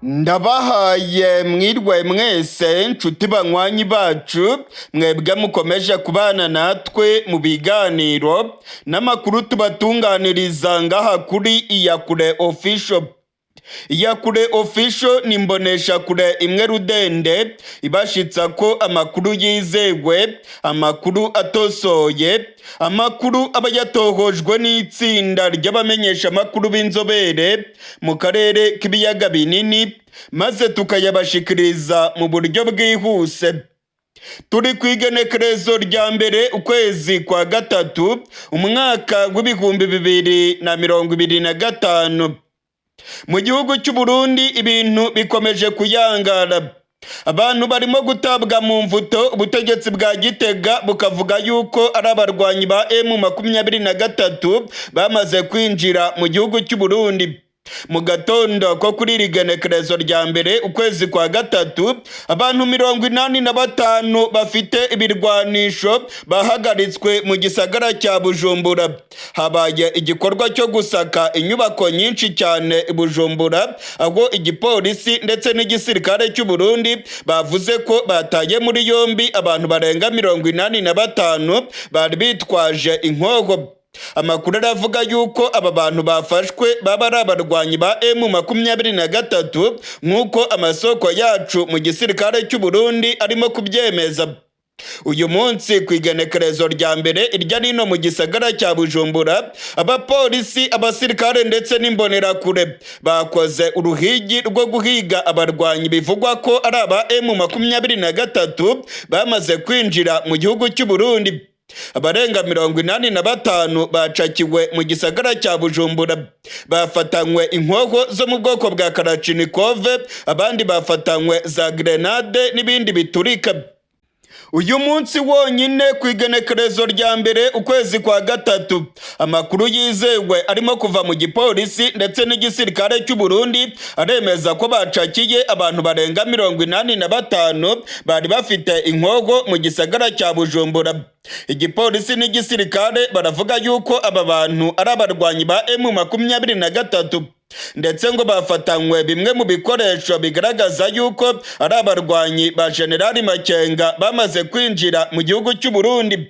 Ndabahaye mwirwe mwese, nshuti banywanyi bacu, mwebwe mukomeje kubana natwe mu biganiro n'amakuru tubatunganiriza ngaha kuri Iyakure Official. Iyakure Official ni imboneshakure imwe rudende ibashitsa ko amakuru yizewe, amakuru atosoye, amakuru aba yatohojwe n'itsinda ry'abamenyeshamakuru b'inzobere mu karere k'ibiyaga binini, maze tukayabashikiriza mu buryo bwihuse. Turi ku igenekerezo rya 1 ukwezi kwa 3, umwaka w'2025. Mu gihugu cy'u Burundi ibintu bikomeje kuyangara, abantu barimo gutabwa mu mvuto, ubutegetsi bwa Gitega bukavuga yuko ari abarwanyi ba M23 bamaze kwinjira mu gihugu cy'u Burundi. Mu gatondo ko kuri iri genekerezo rya 1 ukwezi kwa 3, abantu 85 bafite ibirwanisho bahagaritswe mu gisagara cya Bujumbura. Habaye igikorwa cyo gusaka inyubako nyinshi cyane i Bujumbura, aho igipolisi ndetse n'igisirikare cy'u Burundi bavuze ko bataye muri yombi abantu barenga 85 bari bitwaje inkoho. Amakuru aravuga yuko aba bantu bafashwe baba ari abarwanyi ba M23, nk'uko amasoko yacu mu gisirikare cy'u Burundi arimo kubyemeza. Uyu munsi ku igenekerezo rya 1, irya nino mu gisagara cya Bujumbura, abapolisi, abasirikare ndetse n'imbonerakure bakoze uruhigi rwo guhiga abarwanyi bivugwa ko ari aba M23 bamaze kwinjira mu gihugu cy'u Burundi. Abarenga 85 bacakiwe mu gisagara cya Bujumbura, bafatanywe inkoho zo mu bwoko bwa Kalachnikov, abandi bafatanywe za grenade n'ibindi biturika. Uyu munsi wonyine ku igenekerezo rya 1 ukwezi kwa 3, amakuru yizewe arimo kuva mu gipolisi ndetse n'igisirikare cy'u Burundi aremeza ko bacakiye abantu barenga 85 bari bafite inkoho mu gisagara cya Bujumbura. Igipolisi n'igisirikare baravuga yuko aba bantu ari abarwanyi ba M23, ndetse ngo bafatanywe bimwe mu bikoresho bigaragaza yuko ari abarwanyi ba Generali Makenga bamaze kwinjira mu gihugu cy'u Burundi.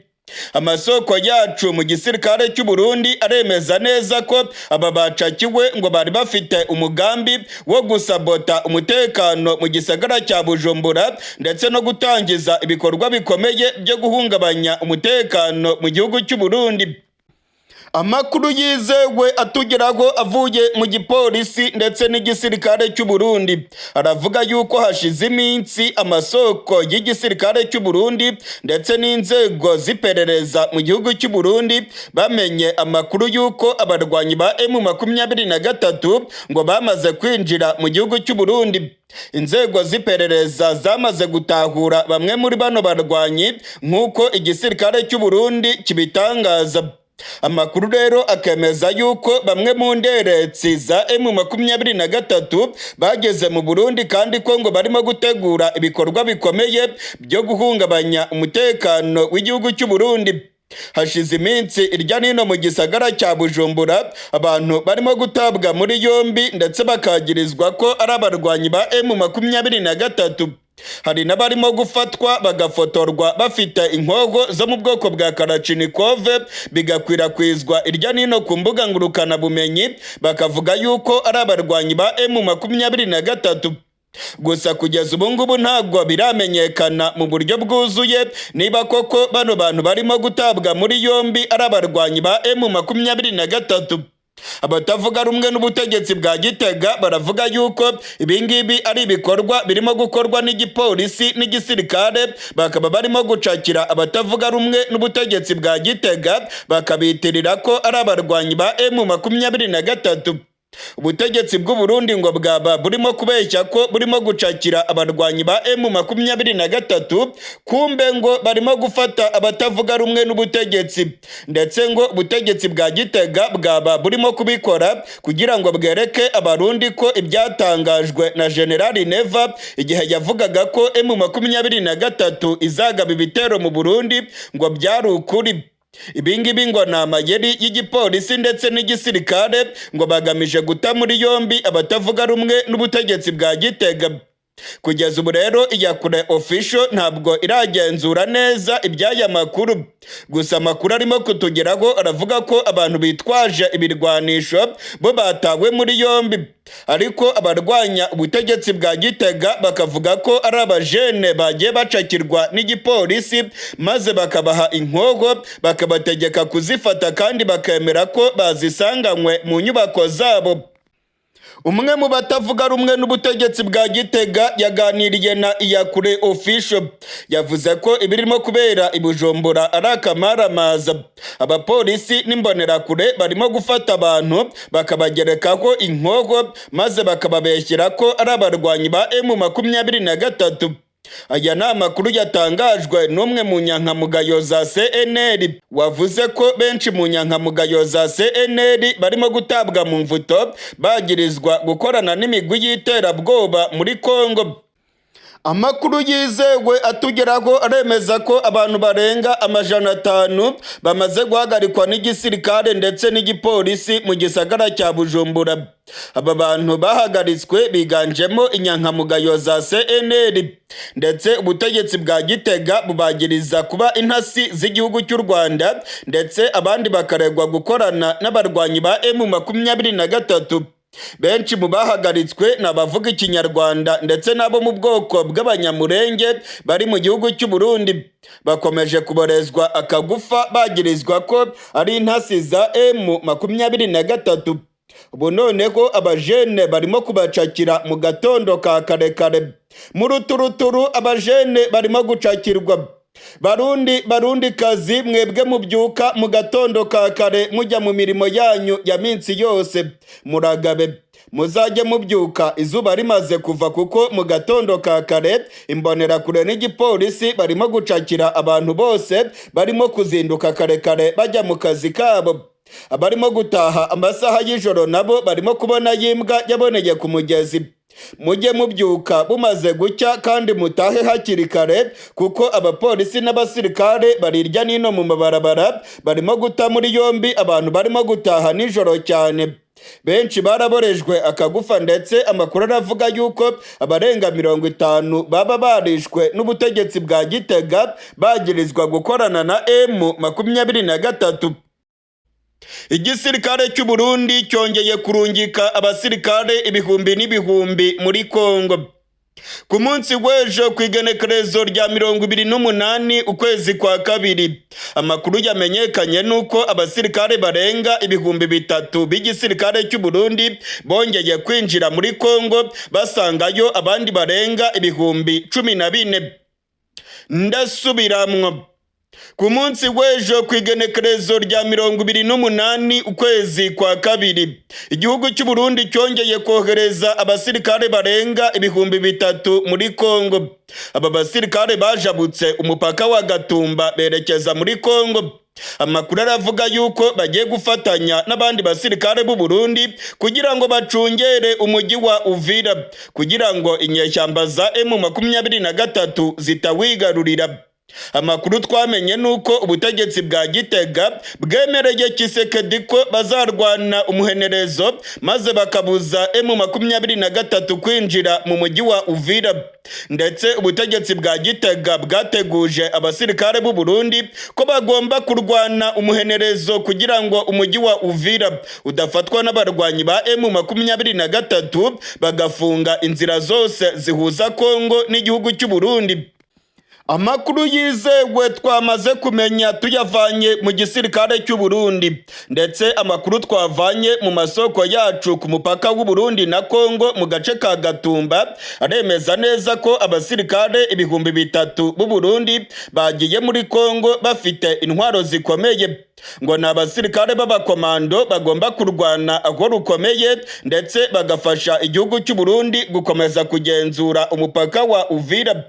Amasoko yacu mu gisirikare cy'u Burundi aremeza neza ko aba bacakiwe ngo bari bafite umugambi wo gusabota umutekano mu gisagara cya Bujumbura, ndetse no gutangiza ibikorwa bikomeye byo guhungabanya umutekano mu gihugu cy'u Burundi. Amakuru yizewe atugeraho avuye mu gipolisi ndetse n'igisirikare cy'u Burundi aravuga yuko hashize iminsi amasoko y'igisirikare cy'u Burundi ndetse n'inzego z'iperereza mu gihugu cy'u Burundi bamenye amakuru yuko abarwanyi ba M23 ngo bamaze kwinjira mu gihugu cy'u Burundi. Inzego z'iperereza zamaze gutahura bamwe muri bano barwanyi, nk'uko igisirikare cy'u Burundi kibitangaza. Amakuru rero akemeza yuko bamwe mu nderetsi za M23 bageze mu Burundi, kandi ko ngo barimo gutegura ibikorwa bikomeye byo guhungabanya umutekano w'igihugu cy'u Burundi. Hashize iminsi irya nino mu gisagara cya Bujumbura abantu barimo gutabwa muri yombi ndetse bakagirizwa ko ari abarwanyi ba M23. Hari n'abarimo gufatwa bagafotorwa bafite inkoho zo mu bwoko bwa Kalachnikov, bigakwirakwizwa irya nino ku mbuga ngurukanabumenyi, bakavuga yuko ari abarwanyi ba M23. Gusa kugeza ubu ngubu ntabwo biramenyekana mu buryo bwuzuye niba koko bano bantu barimo gutabwa muri yombi ari abarwanyi ba M23. Abatavuga rumwe n'ubutegetsi bwa Gitega baravuga yuko ibingibi ari ibikorwa birimo gukorwa n'igipolisi n'igisirikare, bakaba barimo gucakira abatavuga rumwe n'ubutegetsi bwa Gitega, bakabitirira ko ari abarwanyi ba M23. Ubutegetsi bw'u Burundi ngo bwaba burimo kubeshya ko burimo gucakira abarwanyi ba M23, kumbe ngo barimo gufata abatavuga rumwe n'ubutegetsi, ndetse ngo ubutegetsi bwa Gitega bwaba burimo kubikora kugira ngo bwereke Abarundi ko ibyatangajwe na Generali Neva igihe yavugaga ko M23 izagaba ibitero mu Burundi ngo byari ukuri. Ibingibi ngo ni amayeri y'igipolisi ndetse n'igisirikare, ngo bagamije guta muri yombi abatavuga rumwe n'ubutegetsi bwa Gitega. Kugeza ubu rero, Iyakure Official ntabwo iragenzura neza iby'aya makuru, gusa amakuru arimo kutugeraho aravuga ko abantu bitwaje ibirwanisho bo batawe muri yombi, ariko abarwanya ubutegetsi bwa Gitega bakavuga ko ari abajene bagiye bacakirwa n'igipolisi, maze bakabaha inkoho, bakabategeka kuzifata, kandi bakemera ko bazisanganywe mu nyubako zabo. Umwe mu batavuga rumwe n'ubutegetsi bwa Gitega yaganiriye na Iyakure Official, yavuze ko ibirimo kubera i Bujumbura ari akamaramaza. Abapolisi n'imbonerakure barimo gufata abantu, bakabagerekaho inkoho, maze bakababeshyera ko ari abarwanyi ba M23. Aya ni amakuru yatangajwe n'umwe mu nyankamugayo za CNL, wavuze ko benshi mu nyankamugayo za CNL barimo gutabwa mu mvuto, bagirizwa gukorana n'imigwi y'iterabwoba muri Kongo. Amakuru yizewe atugeraho aremeza ko abantu barenga 500 bamaze guhagarikwa n'igisirikare ndetse n'igipolisi mu gisagara cya Bujumbura. Aba bantu bahagaritswe biganjemo inyankamugayo za CNL, ndetse ubutegetsi bwa Gitega bubagiriza kuba intasi z'igihugu cy'u Rwanda, ndetse abandi bakaregwa gukorana n'abarwanyi ba M23. Benshi mu bahagaritswe ni abavuga Ikinyarwanda ndetse n'abo mu bwoko bw'Abanyamurenge bari mu gihugu cy'u Burundi. Bakomeje kuborezwa akagufa, bagirizwa ko ari intasi za M23. Ubu noneho abajene barimo kubacakira mu gatondo ka karekare, mu ruturuturu abajene barimo gucakirwa. Barundi, Barundi kazi, mwebwe mubyuka mu gatondo ka kare mujya mu mirimo yanyu ya minsi yose, muragabe, muzajye mubyuka izuba rimaze kuva, kuko mu gatondo ka kare imbonerakure n'igipolisi barimo gucakira abantu bose barimo kuzinduka kare kare bajya mu kazi kabo. Abarimo gutaha amasaha y'ijoro nabo barimo kubona y'imbwa yaboneye ku mugezi. Mujye mubyuka bumaze gucya kandi mutahe hakiri kare, kuko abapolisi n'abasirikare bari irya nino mu mabarabara, barimo guta muri yombi abantu barimo gutaha nijoro cyane. Benshi baraborejwe akagufa, ndetse amakuru aravuga yuko abarenga 50 baba barishwe n'ubutegetsi bwa Gitega, bagirizwa gukorana na M23. Igisirikare cy'u Burundi cyongeye kurungika abasirikare ibihumbi n'ibihumbi muri Kongo. Ku munsi w'ejo, ku igenekerezo rya 28 ukwezi kwa kabiri, amakuru yamenyekanye nuko abasirikare barenga 3000 b'igisirikare cy'u Burundi bongeye kwinjira muri Kongo, basangayo abandi barenga 14,000. Ndasubiramwo: ku munsi w'ejo, ku igenekerezo rya 28 ukwezi kwa kabiri, igihugu cy'u Burundi cyongeye kohereza abasirikare barenga 3000 muri Kongo. Aba basirikare bajabutse umupaka wa Gatumba berekeza muri Kongo. Amakuru aravuga yuko bagiye gufatanya n'abandi basirikare b'u Burundi kugira ngo bacungere umujyi wa Uvira, kugira ngo inyeshyamba za M23 zitawigarurira. Amakuru twamenye nuko ubutegetsi bwa Gitega bwemereye Tshisekedi ko bazarwana umuhenerezo, maze bakabuza M23 kwinjira mu mujyi wa Uvira. Ndetse ubutegetsi bwa Gitega bwateguje abasirikare b'u Burundi ko bagomba kurwana umuhenerezo kugira ngo umujyi wa Uvira udafatwa n'abarwanyi ba M23, bagafunga inzira zose zihuza Kongo n'igihugu cy'u Burundi. Amakuru yizewe twamaze kumenya tuyavanye mu gisirikare cy'u Burundi, ndetse amakuru twavanye mu masoko yacu ku mupaka w'u Burundi na Kongo mu gace ka Gatumba, aremeza neza ko abasirikare 3000 b'u Burundi bagiye muri Kongo bafite intwaro zikomeye. Ngo ni abasirikare b'abakomando bagomba kurwana aho rukomeye, ndetse bagafasha igihugu cy'u Burundi gukomeza kugenzura umupaka wa Uvira.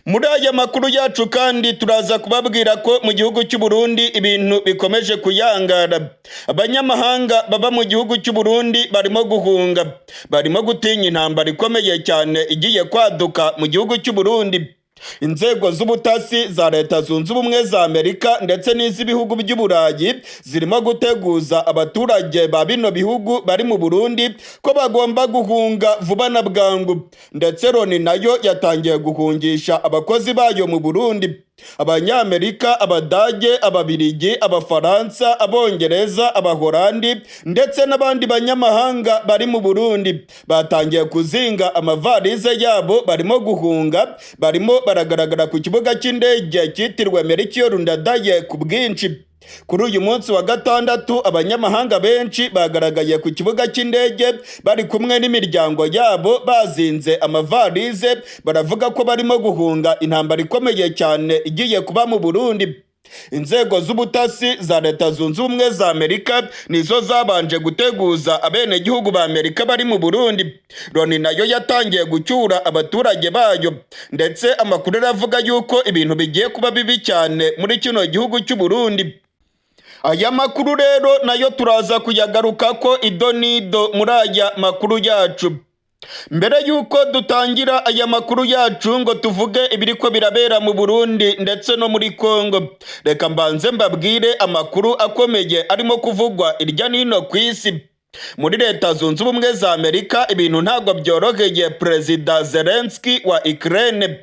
Muri aya makuru yacu kandi turaza kubabwira ko mu gihugu cy'u Burundi ibintu bikomeje kuyangara. Abanyamahanga baba mu gihugu cy'u Burundi barimo guhunga, barimo gutinya intambara ikomeye cyane igiye kwaduka mu gihugu cy'u Burundi. Inzego z'ubutasi za Leta Zunze Ubumwe za Amerika ndetse n'iz'ibihugu by'Uburayi zirimo guteguza abaturage ba bino bihugu bari mu Burundi ko bagomba guhunga vuba na bwangu. Ndetse Loni nayo yatangiye guhungisha abakozi bayo mu Burundi. Abanyamerika, Abadage, Ababirigi, Abafaransa, Abongereza, Abahorandi ndetse n'abandi banyamahanga bari mu Burundi batangiye kuzinga amavarize yabo, barimo guhunga, barimo baragaragara ku kibuga cy'indege cyitiriwe Melchior Ndadaye ku bwinshi. Kuri uyu munsi wa gatandatu, abanyamahanga benshi bagaragaye ku kibuga cy'indege bari kumwe n'imiryango yabo, bazinze amavarize, baravuga ko barimo guhunga intambara ikomeye cyane igiye kuba mu Burundi. Inzego z'ubutasi za Leta Zunze Ubumwe za Amerika nizo zabanje guteguza abenegihugu ba Amerika bari mu Burundi. Loni nayo yatangiye gucyura abaturage bayo, ndetse amakuru aravuga yuko ibintu bigiye kuba bibi cyane muri kino gihugu cy'u Burundi. Aya makuru rero nayo turaza kuyagaruka ko ido n'ido muri aya makuru yacu. Mbere y'uko dutangira aya makuru yacu ngo tuvuge ibiriko birabera mu Burundi ndetse no muri Congo, reka mbanze mbabwire amakuru akomeye arimo kuvugwa irya nino ku isi. Muri Leta Zunze Ubumwe za Amerika ibintu ntabwo byoroheye Perezida Zelensky wa Ukraine.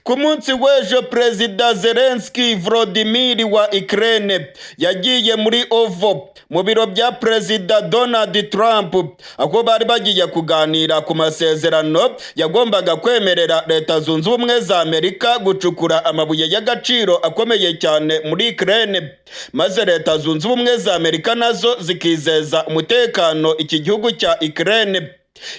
Ku munsi w'ejo, Perezida Zelensky Volodymyr wa Ukraine yagiye muri Oval, mu biro bya Perezida Donald Trump, aho bari bagiye kuganira ku masezerano yagombaga kwemerera Leta Zunze Ubumwe za Amerika gucukura amabuye y'agaciro akomeye cyane muri Ukraine, maze Leta Zunze Ubumwe za Amerika nazo zikizeza umutekano iki gihugu cya Ukraine.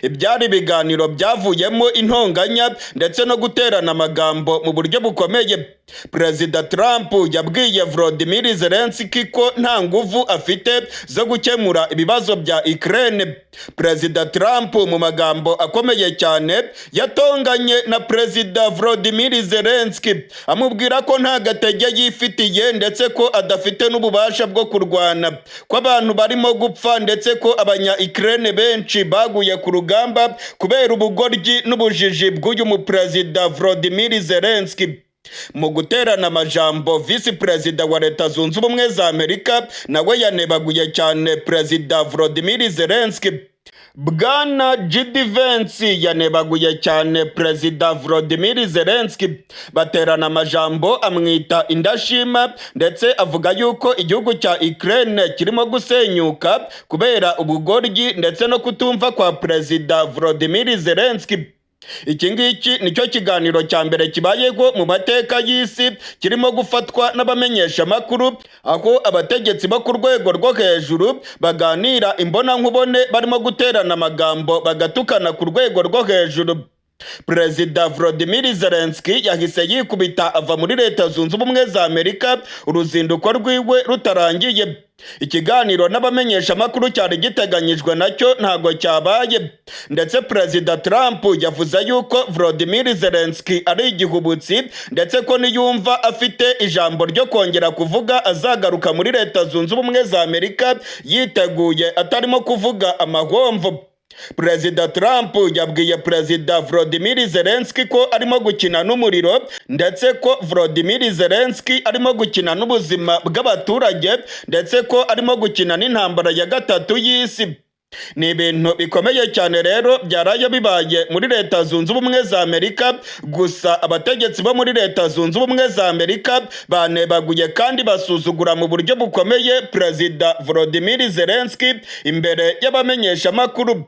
Ibyari ibiganiro byavuyemo intonganya ndetse no guterana amagambo mu buryo bukomeye. Perezida Trump yabwiye Volodymyr Zelensky ko nta nguvu afite zo gukemura ibibazo bya Ukraine. Perezida Trump mu magambo akomeye cyane yatonganye na Perezida Volodymyr Zelensky, amubwira ko nta gatege yifitiye, ndetse ko adafite n'ububasha bwo kurwana, ko abantu barimo gupfa, ndetse ko abanya Ukraine benshi baguye ku rugamba kubera ubugoryi n'ubujiji bw'uyu muperezida Volodymyr Zelensky. Mu guterana amajambo, Visi Perezida wa Leta Zunze Ubumwe za Amerika nawe yanebaguye cyane Perezida Volodymyr Zelensky. Bwana JD Vance yanebaguye cyane Perezida Volodymyr Zelensky, baterana amajambo, amwita indashima, ndetse avuga yuko igihugu cya Ukraine kirimo gusenyuka kubera ubugoryi ndetse no kutumva kwa Perezida Volodymyr Zelensky. Iki ngiki nicyo kiganiro cya mbere kibayeho mu mateka y'isi kirimo gufatwa n'abamenyeshamakuru, aho abategetsi bo ku rwego rwo hejuru baganira imbonankubone, barimo guterana amagambo, bagatukana ku rwego rwo hejuru. Perezida Volodymyr Zelensky yahise yikubita ava muri Leta Zunze Ubumwe za Amerika uruzinduko rwiwe rutarangiye. Ikiganiro n'abamenyeshamakuru cyari giteganyijwe nacyo ntabwo cyabaye. Ndetse Perezida Trump yavuze yuko Volodymyr Zelensky ari igihubutsi, ndetse ko niyumva afite ijambo ryo kongera kuvuga azagaruka muri Leta Zunze Ubumwe za Amerika yiteguye, atarimo kuvuga amahomvo. Perezida Trump yabwiye Perezida Volodymyr Zelensky ko arimo gukina n'umuriro, ndetse ko Volodymyr Zelensky arimo gukina n'ubuzima bw'abaturage, ndetse ko arimo gukina n'intambara ya gatatu y'isi. Ni ibintu bikomeye cyane rero byaraye bibaye muri Leta Zunze Ubumwe za Amerika. Gusa abategetsi bo muri Leta Zunze Ubumwe za Amerika banebaguye kandi basuzugura mu buryo bukomeye Perezida Volodymyr Zelensky imbere y'abamenyeshamakuru.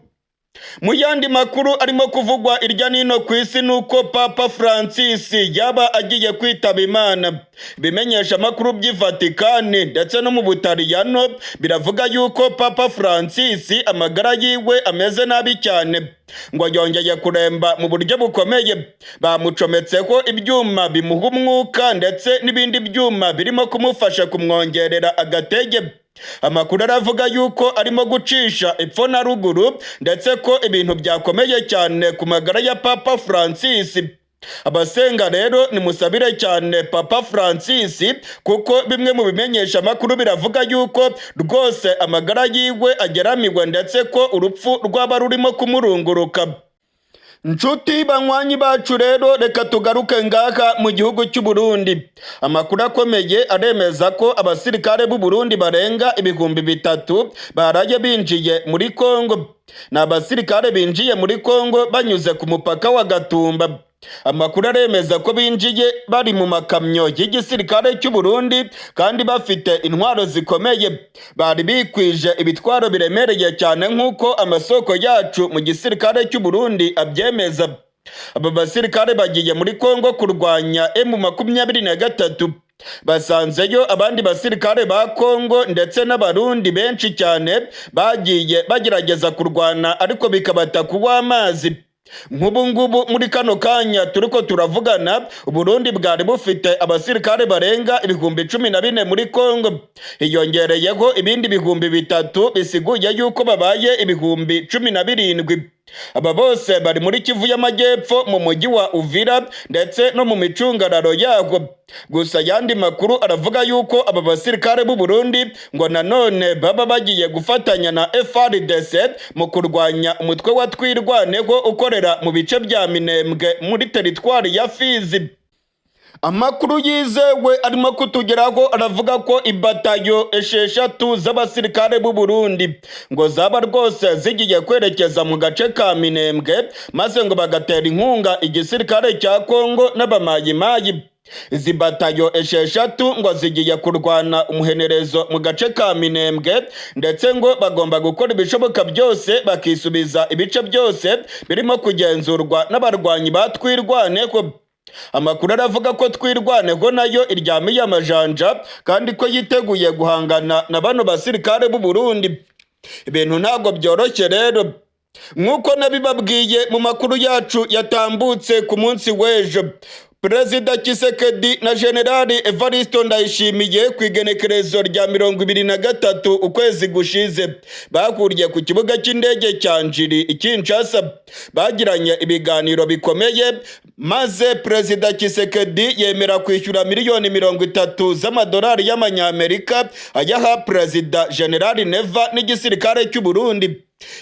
Mu yandi makuru arimo kuvugwa irya nino ku isi, ni uko Papa Francis yaba agiye kwitaba Imana. Ibimenyesha amakuru by'i Vatikani ndetse no mu Butaliyano biravuga yuko Papa Francis amagara yiwe ameze nabi cyane, ngo yongeye kuremba mu buryo bukomeye. Bamucometseho ibyuma bimuha umwuka ndetse n'ibindi byuma birimo kumufasha kumwongerera agatege. Amakuru aravuga yuko arimo gucisha epfo na ruguru, ndetse ko ibintu byakomeye cyane ku magara ya Papa Francis. Abasenga rero, nimusabire cyane Papa Francis, kuko bimwe mu bimenyesha amakuru biravuga yuko rwose amagara yiwe ageramiwe, ndetse ko urupfu rwaba rurimo kumurunguruka. Nshuti banywanyi bacu rero, reka tugaruke ngaha mu gihugu cy'u Burundi. Amakuru akomeye aremeza ko abasirikare b'u Burundi barenga 3000 baraye binjiye muri Kongo. Ni abasirikare binjiye muri Kongo banyuze ku mupaka wa Gatumba. Amakuru aremeza ko binjiye bari mu makamyo y'igisirikare cy'u Burundi kandi bafite intwaro zikomeye. Bari bikwije ibitwaro biremereye cyane, nk'uko amasoko yacu mu gisirikare cy'u Burundi abyemeza. Aba basirikare bagiye muri Kongo kurwanya M23. Basanzeyo abandi basirikare ba Kongo ndetse n'Abarundi benshi cyane bagiye bagerageza kurwana, ariko bikabata kuwa amazi. Nk'ubu ngubu muri kano kanya turiko turavugana, Uburundi bwari bufite abasirikare barenga 14,000 muri Kongo, hiyongereyeho ibindi 3000, bisiguye yuko babaye 17,000. Aba bose bari muri Kivu y'Amajyepfo, mu mujyi wa Uvira ndetse no mu micungararo yawo. Gusa ayandi makuru aravuga yuko aba basirikare b'u Burundi ngo nanone baba bagiye gufatanya na FARDC mu kurwanya umutwe wa Twirwaneho ukorera mu bice bya Minembwe muri teritwari ya Fizi. Amakuru yizewe arimo kutugeraho aravuga ko ibatayo 6 z'abasirikare b'u Burundi ngo zaba rwose zigiye kwerekeza mu gace ka Minembwe, maze ngo bagatera inkunga igisirikare cya Kongo n'abamayimayi. Izi batayo 6 ngo zigiye kurwana umuhenerezo mu gace ka Minembwe, ndetse ngo bagomba gukora ibishoboka byose bakisubiza ibice byose birimo kugenzurwa n'abarwanyi ba Twirwaneho. Amakuru aravuga ko Twirwaneho nayo iryamiye amajanja kandi ko yiteguye guhangana na bano basirikare b'u Burundi. Ibintu ntabwo byoroshye rero. Nk'uko nabibabwiye mu makuru yacu yatambutse ku munsi w'ejo, Perezida Tshisekedi na Generali Evaristo Ndayishimiye ku igenekerezo rya 23 ukwezi gushize bahuriye ku kibuga cy'indege cya Njiri i Kinshasa, bagiranye ibiganiro bikomeye, maze Perezida Tshisekedi yemera kwishyura miliyoni 30 z'amadolari y'Amanyamerika ayaha Perezida Generali Neva n'igisirikare cy'u Burundi.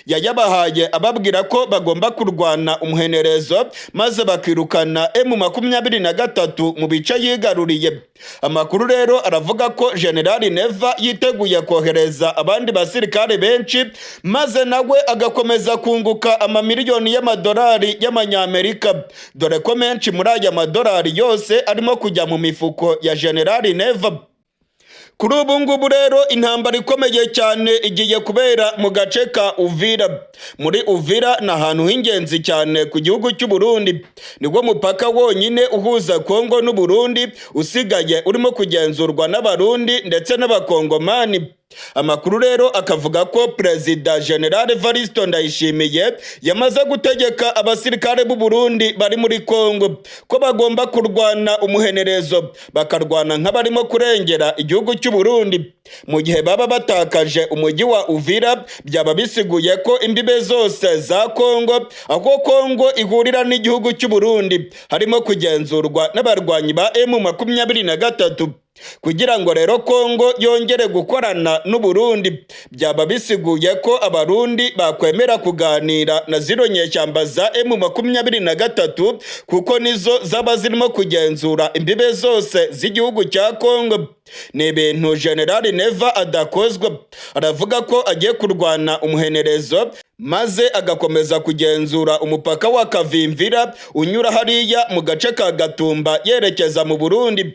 Yayabahaye ababwira ko bagomba kurwana umuhenerezo maze bakirukana M23 mu bice yigaruriye. Amakuru rero aravuga ko Generali Neva yiteguye kohereza abandi basirikare benshi, maze nawe agakomeza kunguka amamiliyoni y'amadolari y'Amanyamerika, dore ko menshi muri aya madolari yose arimo kujya mu mifuko ya Generali Neva. Kuri ubu ngubu rero, intambara ikomeye cyane igiye kubera mu gace ka Uvira. Muri Uvira ni ahantu h'ingenzi cyane ku gihugu cy'u Burundi. Nibwo mupaka wonyine uhuza Kongo n'u Burundi usigaye urimo kugenzurwa n'Abarundi ndetse n'Abakongomani. Amakuru rero akavuga ko Perezida General Evaristo Ndayishimiye yamaze gutegeka abasirikare b'u Burundi bari muri Kongo ko bagomba kurwana umuhenerezo, bakarwana nk'abarimo kurengera igihugu cy'u Burundi. Mu gihe baba batakaje umujyi wa Uvira, byaba bisiguye ko imbibe zose za Kongo, aho Kongo ihurira n'igihugu cy'u Burundi, harimo kugenzurwa n'abarwanyi ba M23. Kugira ngo rero Kongo yongere gukorana n'u Burundi, byaba bisiguye ko Abarundi bakwemera kuganira na zino nyeshyamba za M23, kuko nizo zaba zirimo kugenzura imbibe zose z'igihugu cya Kongo. Ni ibintu General Neva adakozwa. Aravuga ko agiye kurwana umuhenerezo maze agakomeza kugenzura umupaka wa Kavimvira unyura hariya mu gace ka Gatumba yerekeza mu Burundi.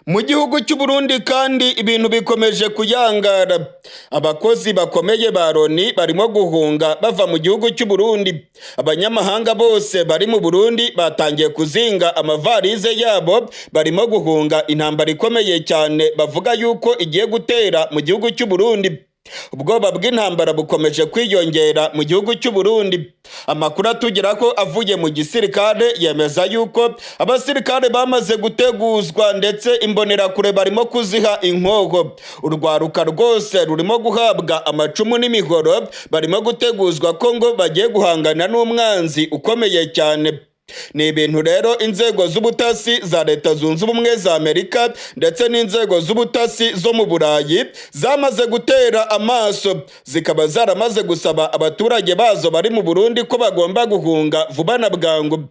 Mu gihugu cy'u Burundi kandi ibintu bikomeje kuyangara. Abakozi bakomeye ba Loni barimo guhunga bava mu gihugu cy'u Burundi. Abanyamahanga bose bari mu Burundi batangiye kuzinga amavarize yabo, barimo guhunga intambara ikomeye cyane bavuga yuko igiye gutera mu gihugu cy'u Burundi. Ubwoba bw'intambara bukomeje kwiyongera mu gihugu cy'u Burundi. Amakuru atugera ko avuye mu gisirikare yemeza yuko abasirikare bamaze guteguzwa, ndetse imbonerakure barimo kuziha inkoho. Urwaruka rwose rurimo guhabwa amacumu n'imihoro, barimo guteguzwa ko ngo bagiye guhangana n'umwanzi ukomeye cyane. Ni ibintu rero inzego z'ubutasi za Leta Zunze Ubumwe za Amerika ndetse n'inzego z'ubutasi zo mu Burayi zamaze gutera amaso, zikaba zaramaze gusaba abaturage bazo bari mu Burundi ko bagomba guhunga vuba na bwangu.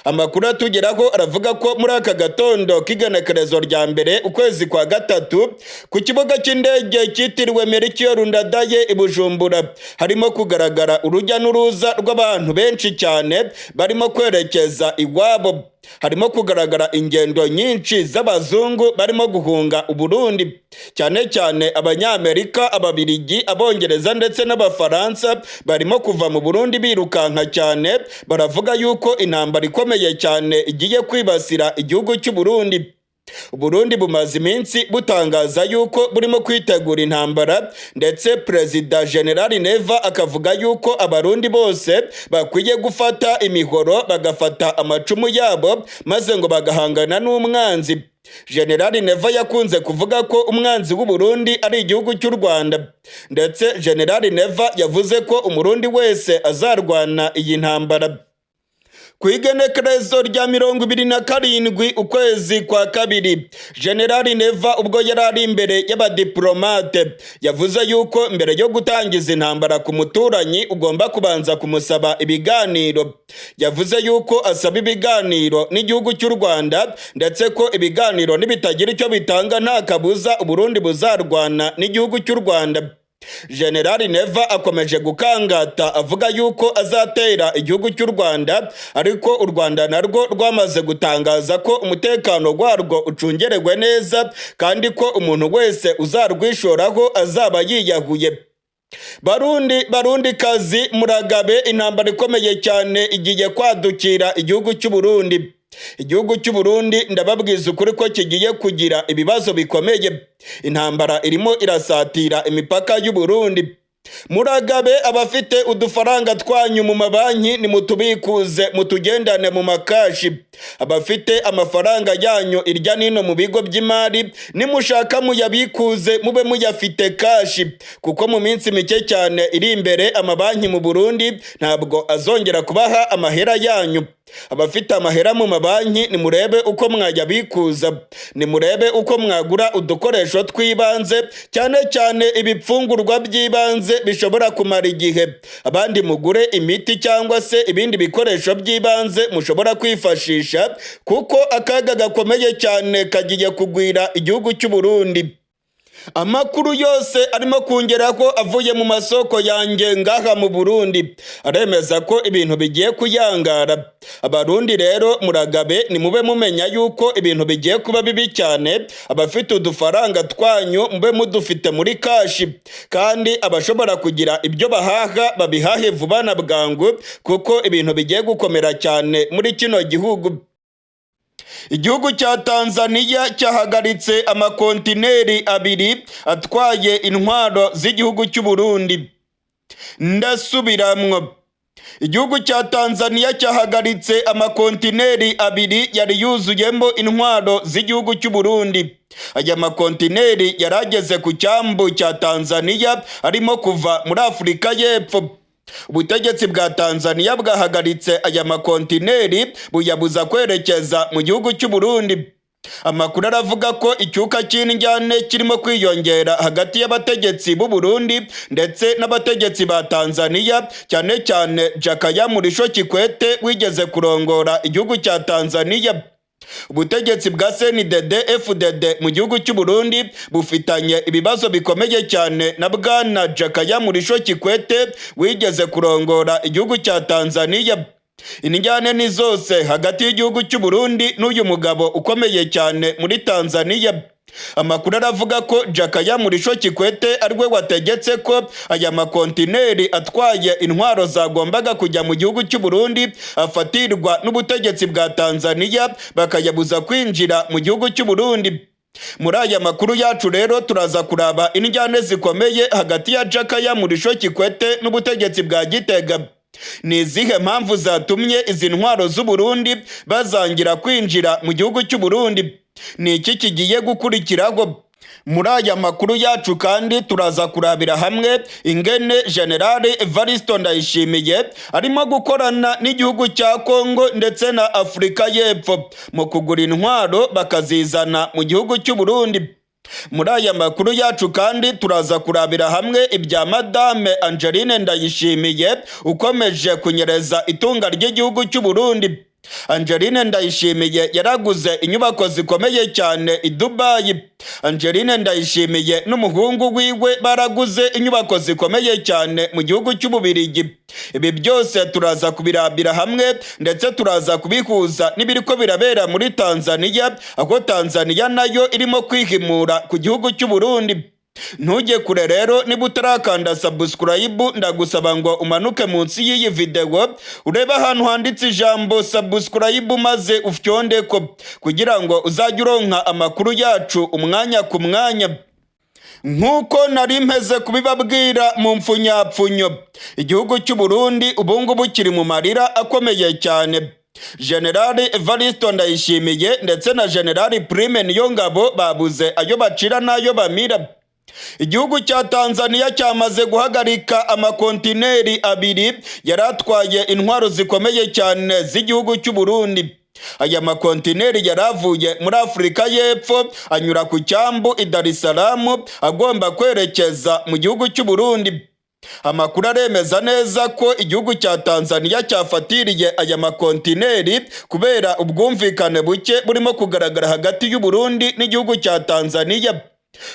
Amakuru atugeraho aravuga ko muri aka gatondo k'igenekerezo rya 1 ukwezi kwa 3, ku kibuga cy'indege cyitiriwe Melchior Ndadaye i Bujumbura, harimo kugaragara urujya n'uruza rw'abantu benshi cyane barimo kwerekeza iwabo. Harimo kugaragara ingendo nyinshi z'abazungu barimo guhunga Uburundi, cyane cyane Abanyamerika, Ababirigi, Abongereza ndetse n'Abafaransa barimo kuva mu Burundi birukanka cyane. Baravuga yuko intambara ikomeye cyane igiye kwibasira igihugu cy'u Burundi. Uburundi bumaze iminsi butangaza yuko burimo kwitegura intambara, ndetse Perezida General Neva akavuga yuko Abarundi bose bakwiye gufata imihoro, bagafata amacumu yabo, maze ngo bagahangana n'umwanzi. General Neva yakunze kuvuga ko umwanzi w'u Burundi ari igihugu cy'u Rwanda, ndetse General Neva yavuze ko Umurundi wese azarwana iyi ntambara. Ku igenekerezo rya 27 ukwezi kwa 2, General Neva ubwo yari ari imbere y'abadiplomate yavuze yuko mbere yo gutangiza intambara ku muturanyi ugomba kubanza kumusaba ibiganiro. Yavuze yuko asaba ibiganiro n'igihugu cy'u Rwanda, ndetse ko ibiganiro nibitagira icyo bitanga nta kabuza Uburundi buzarwana n'igihugu cy'u Rwanda. General Neva akomeje gukangata avuga yuko azatera igihugu cy'u Rwanda, ariko u Rwanda narwo rwamaze gutangaza ko umutekano warwo ucungerewe neza, kandi ko umuntu wese uzarwishoraho azaba yiyahuye. Barundi, Barundi kazi, muragabe, intambara ikomeye cyane igiye kwadukira igihugu cy'u Burundi. Igihugu cy'u Burundi, ndababwiza ukuri ko kigiye kugira ibibazo bikomeye. Intambara irimo irasatira imipaka y'u Burundi. Muragabe, abafite udufaranga twanyu mu mabanki nimutubikuze, mutugendane mu makashi. Abafite amafaranga yanyu irya nino mu bigo by'imari, nimushaka muyabikuze, mube muyafite cash, kuko mu minsi mike cyane iri imbere amabanki mu Burundi ntabwo azongera kubaha amahera yanyu. Abafite amahera mu mabanki, nimurebe uko mwayabikuza, nimurebe uko mwagura udukoresho tw'ibanze, cyane cyane ibifungurwa by'ibanze bishobora kumara igihe. Abandi mugure imiti cyangwa se ibindi bikoresho by'ibanze mushobora kwifashisha, kuko akaga gakomeye cyane kagiye kugwira igihugu cy'u Burundi. Amakuru yose arimo kongeraho avuye mu masoko yanjye ngaha mu Burundi aremeza ko ibintu bigiye kuyangara. Abarundi rero muragabe, nimube mumenya yuko ibintu bigiye kuba bibi cyane. Abafite udufaranga twanyu mube mudufite muri cash, kandi abashobora kugira ibyo bahaha babihahe vuba na bwangu, kuko ibintu bigiye gukomera cyane muri kino gihugu. Igihugu cya Tanzania cyahagaritse amakontineri 2 atwaye intwaro z'igihugu cy'u Burundi. Ndasubiramwo, igihugu cya Tanzania cyahagaritse amakontineri 2 yari yuzuyemo intwaro z'igihugu cy'u Burundi. Aya makontineri yari ageze ku cyambu cya Tanzania arimo kuva muri Afurika y'Epfo. Ubutegetsi bwa Tanzania bwahagaritse aya makontineri, buyabuza kwerekeza mu gihugu cy'u Burundi. Amakuru aravuga ko icyuka cy'indyane kirimo kwiyongera hagati y'abategetsi b'u Burundi ndetse n'abategetsi ba Tanzania, cyane cyane Jakaya Mrisho Kikwete wigeze kurongora igihugu cya Tanzania. Ubutegetsi bwa CNDD FDD mu gihugu cy'u Burundi bufitanye ibibazo bikomeye cyane na Bwana Jakaya Mrisho Kikwete wigeze kurongora igihugu cya Tanzania. Indyane ni zose hagati y'igihugu cy'u Burundi n'uyu mugabo ukomeye cyane muri Tanzania. Amakuru aravuga ko Jakaya Mrisho Kikwete ariwe wategetse ko aya makontineri atwaye intwaro zagombaga kujya mu gihugu cy'u Burundi afatirwa n'ubutegetsi bwa Tanzania, bakayabuza kwinjira mu gihugu cy'u Burundi. Muri aya makuru yacu rero turaza kuraba indyane zikomeye hagati ya Jakaya Mrisho Kikwete n'ubutegetsi bwa Gitega. Ni izihe mpamvu zatumye izi ntwaro z'u Burundi bazangira kwinjira mu gihugu cy'u Burundi? Ni iki kigiye gukurikiraho? Muri aya makuru yacu kandi turaza kurabira hamwe ingene General Evaristo Ndayishimiye arimo gukorana n'igihugu cya Kongo ndetse na Afurika y'Epfo mu kugura intwaro bakazizana mu gihugu cy'u Burundi. Muri aya makuru yacu kandi turaza kurabira hamwe ibya Madame Angeline Ndayishimiye ukomeje kunyereza itunga ry'igihugu cy'u Burundi. Angeline Ndayishimiye yaraguze inyubako zikomeye cyane i Dubai. Angeline Ndayishimiye n'umuhungu wiwe baraguze inyubako zikomeye cyane mu gihugu cy'Ububirigi. Ibi byose turaza kubirabira hamwe, ndetse turaza kubihuza n'ibiriko birabera muri Tanzania, aho Tanzania nayo irimo kwihimura ku gihugu cy'u Burundi. Ntujye kure rero, niba utarakanda subscribe, ndagusaba ngo umanuke munsi y'iyi video urebe ahantu handitse ijambo subscribe, maze ufyondeko kugira ngo uzajye uronka amakuru yacu umwanya ku mwanya. Nk'uko nari mpeze kubibabwira mu mfunyapfunyo, igihugu cy'u Burundi ubungubu kiri mu marira akomeye cyane. General Evaristo Ndayishimiye ndetse na General Prime Niyongabo babuze ayo bacira n'ayo bamira. Igihugu cya Tanzania cyamaze guhagarika amakontineri 2 yari atwaye intwaro zikomeye cyane z'igihugu cy'u Burundi. Aya makontineri yari avuye muri Afurika y'Epfo, anyura ku cyambu i Dar es Salaam, agomba kwerekeza mu gihugu cy'u Burundi. Amakuru aremeza neza ko igihugu cya Tanzania cyafatiriye aya makontineri kubera ubwumvikane buke burimo kugaragara hagati y'u Burundi n'igihugu cya Tanzania.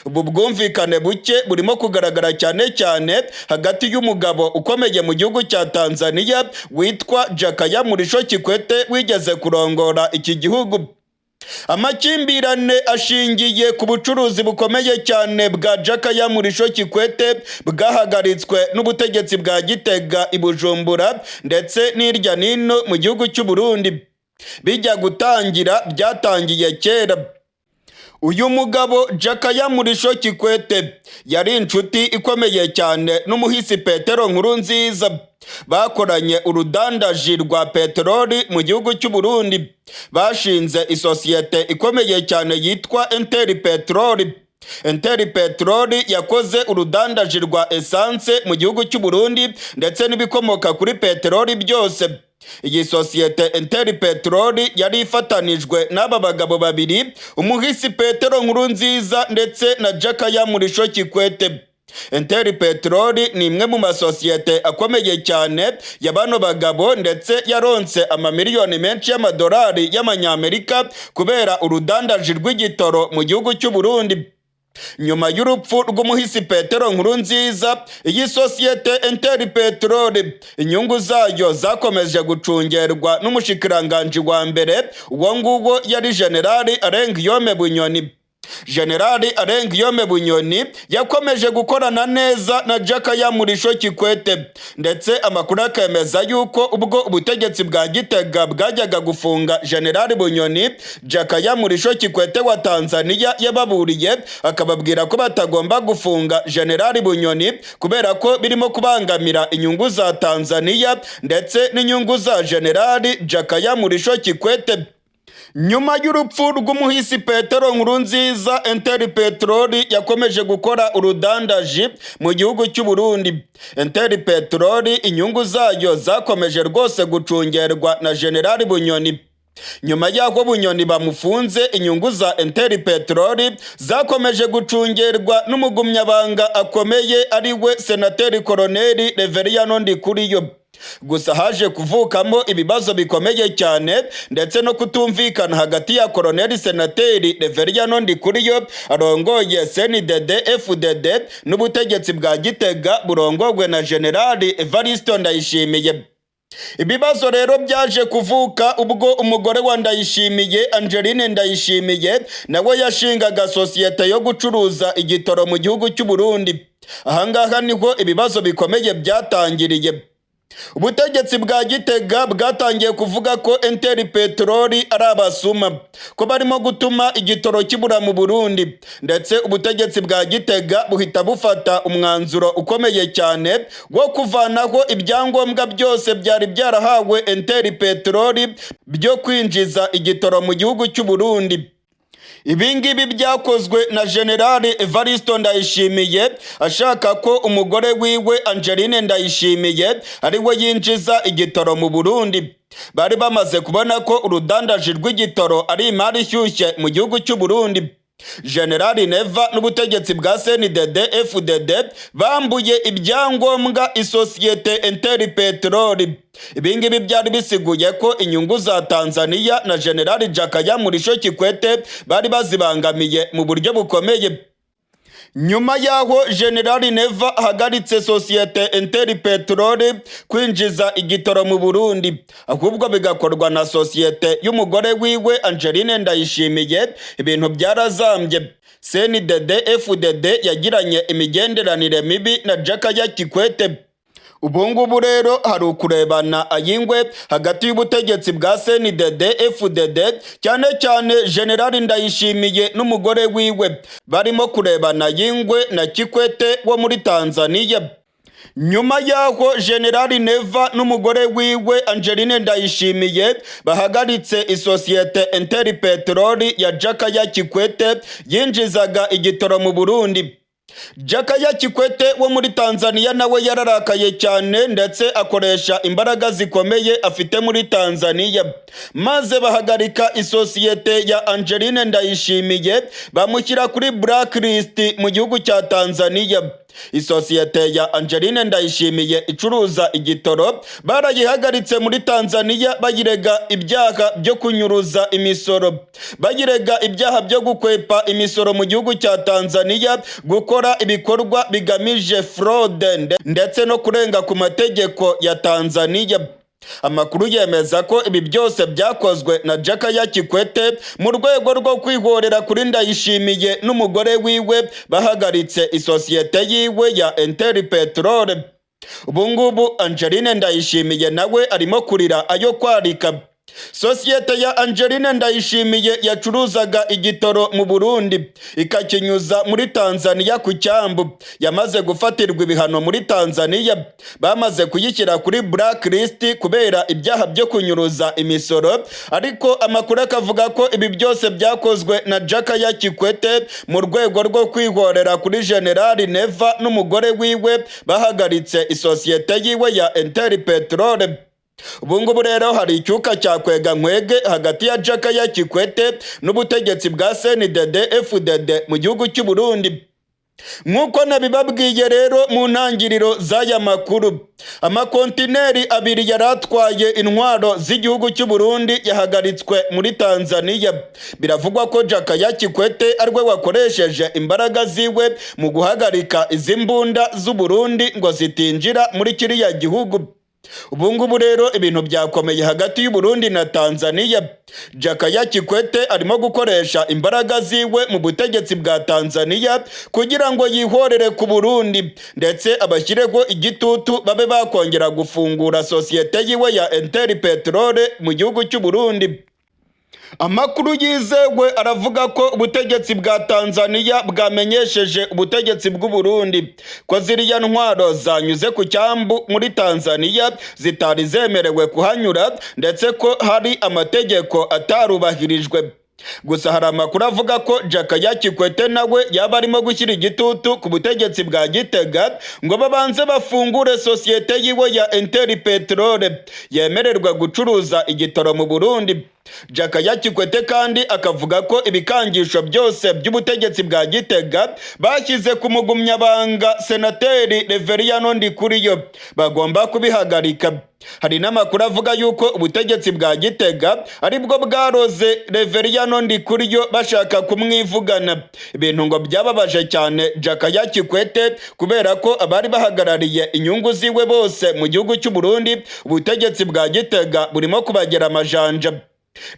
Ubu bwumvikane buke burimo kugaragara cyane cyane hagati y'umugabo ukomeye mu gihugu cya Tanzania witwa Jakaya Mrisho Kikwete, wigeze kurongora iki gihugu. Amakimbirane ashingiye ku bucuruzi bukomeye cyane bwa Jakaya Mrisho Kikwete bwahagaritswe n'ubutegetsi bwa Gitega i Bujumbura ndetse n'irya nino mu gihugu cy'u Burundi. Bijya gutangira byatangiye kera. Uyu mugabo Jakaya Mrisho Kikwete yari inshuti ikomeye cyane n'umuhisi Petero Nkurunziza. Bakoranye urudandaji rwa peteroli mu gihugu cy'u Burundi. Bashinze isosiyete ikomeye cyane yitwa Inter Petrol. Inter Petrol yakoze urudandaji rwa essence mu gihugu cy'u Burundi ndetse n'ibikomoka kuri peteroli byose. Iyi sosiyete Inter Petrol yari ifatanijwe n'aba bagabo babiri, umuhisi Petero Nkurunziza ndetse na Jakaya Mrisho Kikwete. Inter Petrol ni imwe mu masosiyete akomeye cyane ya bano bagabo, ndetse yaronse amamiliyoni menshi y'amadolari y'amanyamerika kubera urudandaji rw'igitoro mu gihugu cy'u Burundi. Nyuma y'urupfu rw'umuhisi Petero Nkurunziza, iyi sosiyete Inter Petrol inyungu zayo zakomeje gucungerwa n'umushikiranganji wa mbere. Uwo nguwo yari Generali Alain Guillaume Bunyoni. Generali Alain Guillaume Bunyoni yakomeje gukorana neza na Jakaya Mrisho Kikwete, ndetse amakuru akemeza yuko ubwo ubutegetsi bwa Gitega bwajyaga gufunga Generali Bunyoni, Jakaya Mrisho Kikwete wa Tanzania yababuriye, akababwira ko batagomba gufunga Generali Bunyoni kubera ko birimo kubangamira inyungu za Tanzania ndetse n'inyungu za Generali Jakaya Mrisho Kikwete. Nyuma y'urupfu rw'umuhisi Petero Nkurunziza, Inter Petrol yakomeje gukora urudandaji mu gihugu cy'u Burundi. Inter Petrol inyungu zayo zakomeje rwose gucungerwa na Generali Bunyoni. Nyuma y'aho Bunyoni bamufunze, inyungu za Inter Petrol zakomeje gucungerwa n'umugumyabanga akomeye, ari we Senateri Koroneli Reveriyano Ndikuriyo. Gusa haje kuvukamo ibibazo bikomeye cyane ndetse no kutumvikana hagati ya Koroneli Senateri Reveriyano Ndikuriyo arongoye CNDD FDD n'ubutegetsi bwa Gitega burongogwe na Generali Evaristo Ndayishimiye. Ibibazo rero byaje kuvuka ubwo umugore wa Ndayishimiye, Angeline Ndayishimiye, nawe yashingaga sosiyete yo gucuruza igitoro mu gihugu cy'u Burundi. Ahangaha niho ibibazo bikomeye byatangiriye. Ubutegetsi bwa Gitega bwatangiye kuvuga ko Inter Petrol ari abasuma, ko barimo gutuma igitoro kibura mu Burundi, ndetse ubutegetsi bwa Gitega buhita bufata umwanzuro ukomeye cyane wo kuvanaho ibyangombwa byose byari byarahawe Inter Petrol byo kwinjiza igitoro mu gihugu cy'u Burundi. Ibi ngibi byakozwe na Generali Evaristo Ndayishimiye ashaka ko umugore wiwe Angeline Ndayishimiye ari we yinjiza igitoro mu Burundi. Bari bamaze kubona ko urudandaji rw'igitoro ari imari ishyushye mu gihugu cy'u Burundi. Generali Neva n'ubutegetsi bwa CNDD FDD bambuye ibyangombwa isosiyete Interpetrol. Ibi ngibi byari bisiguye ko inyungu za Tanzania na Generali Jakaya Mrisho Kikwete bari bazibangamiye mu buryo bukomeye. Nyuma y'aho Generali Neva ahagaritse sosiyete Interpetrol kwinjiza igitoro mu Burundi, ahubwo bigakorwa na sosiyete y'umugore wiwe Angeline Ndayishimiye, ibintu byarazambye. CNDD FDD yagiranye imigenderanire mibi na Jakaya Kikwete. Ubu ngubu rero hari ukurebana ayingwe hagati y'ubutegetsi bwa CNDD FDD, cyane cyane Generali Ndayishimiye n'umugore wiwe, barimo kurebana ayingwe na Kikwete wo muri Tanzania. Nyuma y'aho Generali Neva n'umugore wiwe Angeline Ndayishimiye bahagaritse isosiyete Interpetrol ya Jakaya Kikwete yinjizaga igitoro mu Burundi, Jakaya Kikwete wo muri Tanzania nawe yararakaye cyane, ndetse akoresha imbaraga zikomeye afite muri Tanzania, maze bahagarika isosiyete ya Angeline Ndayishimiye, bamushyira kuri blacklist mu gihugu cya Tanzania. Isosiyete ya Angeline Ndayishimiye icuruza igitoro barayihagaritse muri Tanzania, bayirega ibyaha byo kunyuruza imisoro, bayirega ibyaha byo gukwepa imisoro mu gihugu cya Tanzania, gukora ibikorwa bigamije fraude ndetse no kurenga ku mategeko ya Tanzania. Amakuru yemeza ko ibi byose byakozwe na Jakaya Kikwete mu rwego rwo kwihorera kuri Ndayishimiye n'umugore wiwe bahagaritse isosiyete yiwe ya Interpetrol. Ubu ngubu Angeline Ndayishimiye nawe arimo kurira ayo kwarika. Sosiyete ya Angeline Ndayishimiye yacuruzaga igitoro mu Burundi ikakinyuza muri Tanzania ku cyambu yamaze gufatirwa ibihano muri Tanzania. Bamaze kuyishyira kuri blacklist kubera ibyaha byo kunyuruza imisoro, ariko amakuru akavuga ko ibi byose byakozwe na Jakaya Kikwete mu rwego rwo kwihorera kuri Generali Neva n'umugore wiwe bahagaritse isosiyete yiwe ya Interpetrol. Ubu ngubu rero hari icyuka cya kwega nkwege hagati ya Jakaya Kikwete n'ubutegetsi bwa CNDD FDD mu gihugu cy'u Burundi. Nk'uko nabibabwiye rero mu ntangiriro z'aya makuru, amakontineri abiri yari atwaye intwaro z'igihugu cy'u Burundi yahagaritswe muri Tanzania. Biravugwa ko Jakaya Kikwete ariwe wakoresheje imbaraga ziwe mu guhagarika izi mbunda z'u Burundi ngo zitinjira muri kiriya gihugu. Ubu ngubu rero ibintu byakomeye hagati y'u Burundi na Tanzania. Jakaya Kikwete arimo gukoresha imbaraga ziwe mu butegetsi bwa Tanzania kugira ngo yihorere ku Burundi, ndetse abashyireho igitutu babe bakongera gufungura sosiyete yiwe ya Interpetrol mu gihugu cy'u Burundi. Amakuru yizewe aravuga ko ubutegetsi bwa Tanzania bwamenyesheje ubutegetsi bw'u Burundi ko ziriya ntwaro zanyuze ku cyambu muri Tanzania zitari zemerewe kuhanyura, ndetse ko hari amategeko atarubahirijwe. Gusa hari amakuru avuga ko Jakaya Kikwete nawe yaba arimo gushyira igitutu ku butegetsi bwa Gitega ngo babanze bafungure sosiyete yiwe ya Interpetrol yemererwa gucuruza igitoro mu Burundi. Jakaya Kikwete kandi akavuga ko ibikangisho byose by'ubutegetsi bwa Gitega bashyize ku mugumyabanga Senateri Reveriyano Ndikuriyo bagomba kubihagarika. Hari n'amakuru avuga yuko ubutegetsi bwa Gitega aribwo bwaroze Reveriyano Ndikuriyo bashaka kumwivugana, ibintu ngo byababaje cyane Jakaya Kikwete, kubera ko abari bahagarariye inyungu ziwe bose mu gihugu cy'u Burundi ubutegetsi bwa Gitega burimo kubagera amajanja.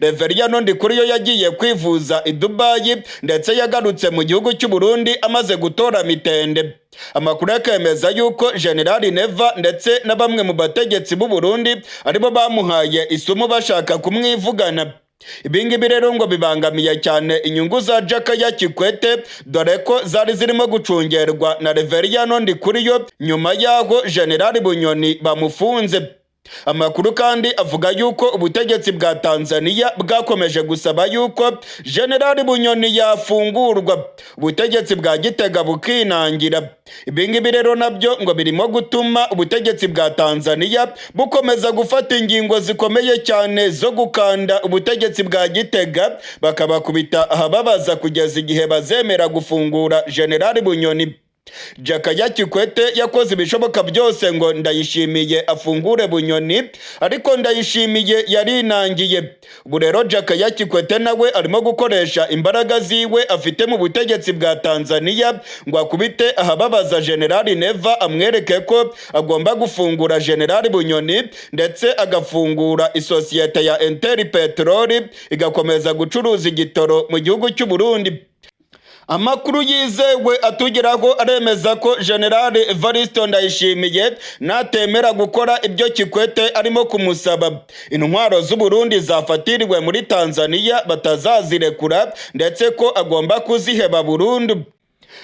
Reveriyano Ndikuriyo yagiye kwivuza i Dubayi, ndetse yagarutse mu gihugu cy'u Burundi amaze gutora mitende. Amakuru akemeza yuko Generali Neva ndetse na bamwe mu bategetsi b'u Burundi aribo bamuhaye isumu bashaka kumwivugana. Ibi ngibi rero ngo bibangamiye cyane inyungu za Jakaya Kikwete, dore ko zari zirimo gucungerwa na Reveriyano Ndikuriyo nyuma y'aho Generali Bunyoni bamufunze. Amakuru kandi avuga yuko ubutegetsi bwa Tanzania bwakomeje gusaba yuko Generali Bunyoni yafungurwa, ubutegetsi bwa Gitega bukinangira. Ibingibi rero nabyo ngo birimo gutuma ubutegetsi bwa Tanzania bukomeza gufata ingingo zikomeye cyane zo gukanda ubutegetsi bwa Gitega, bakabakubita ahababaza kugeza igihe bazemera gufungura Generali Bunyoni. Jakaya Kikwete yakoze ibishoboka byose ngo Ndayishimiye afungure Bunyoni, ariko Ndayishimiye yarinangiye. Ubu rero Jakaya Kikwete nawe arimo gukoresha imbaraga ziwe afite mu butegetsi bwa Tanzania ngo akubite ahababaza Generali Neva, amwereke ko agomba gufungura Generali Bunyoni, ndetse agafungura isosiyete ya Inter Petrol igakomeza gucuruza igitoro mu gihugu cy'u Burundi. Amakuru yizewe atugeraho aremeza ko General Evaristo Ndayishimiye natemera gukora ibyo Kikwete arimo kumusaba, intwaro z'u Burundi zafatiriwe muri Tanzania batazazirekura, ndetse ko agomba kuziheba burundu.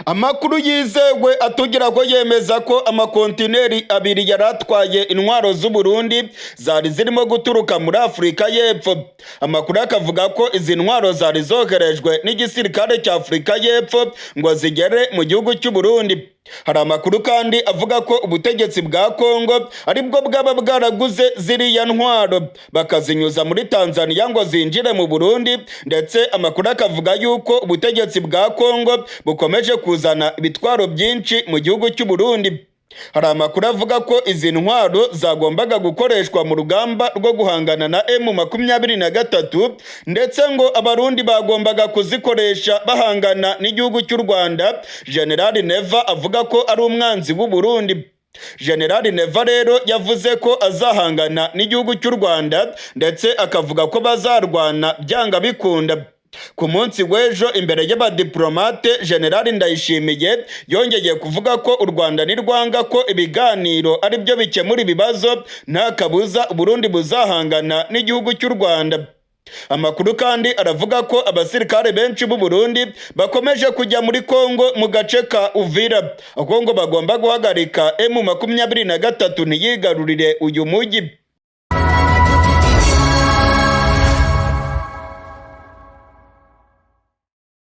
Amakuru yizewe atugeraho yemeza ko amakontineri abiri yari atwaye intwaro z'u Burundi zari zirimo guturuka muri Afurika y'Epfo. Amakuru akavuga ko izi ntwaro zari zoherejwe n'igisirikare cya Afurika y'Epfo ngo zigere mu gihugu cy'u Burundi. Hari amakuru kandi avuga ko ubutegetsi bwa Kongo aribwo bwaba bwaraguze ziriya ntwaro, bakazinyuza muri Tanzania ngo zinjire mu Burundi, ndetse amakuru akavuga yuko ubutegetsi bwa Kongo bukomeje kuzana ibitwaro byinshi mu gihugu cy'u Burundi. Hari amakuru avuga ko izi ntwaro zagombaga gukoreshwa mu rugamba rwo guhangana na M23, ndetse ngo Abarundi bagombaga kuzikoresha bahangana n'igihugu cy'u Rwanda. General Neva avuga ko ari umwanzi w'u Burundi. General Neva rero yavuze ko azahangana n'igihugu cy'u Rwanda, ndetse akavuga ko bazarwana byanga bikunda. Ku munsi w'ejo, imbere y'abadiplomate, General Ndayishimiye yongeye kuvuga ko u Rwanda nirwanga ko ibiganiro ari byo bikemura ibibazo, nta kabuza Burundi buzahangana n'igihugu cy'u Rwanda. Amakuru kandi aravuga ko abasirikare benshi b'u Burundi bakomeje kujya muri Kongo mu gace ka Uvira, aho ngo bagomba guhagarika M23 ntiyigarurire uyu mujyi.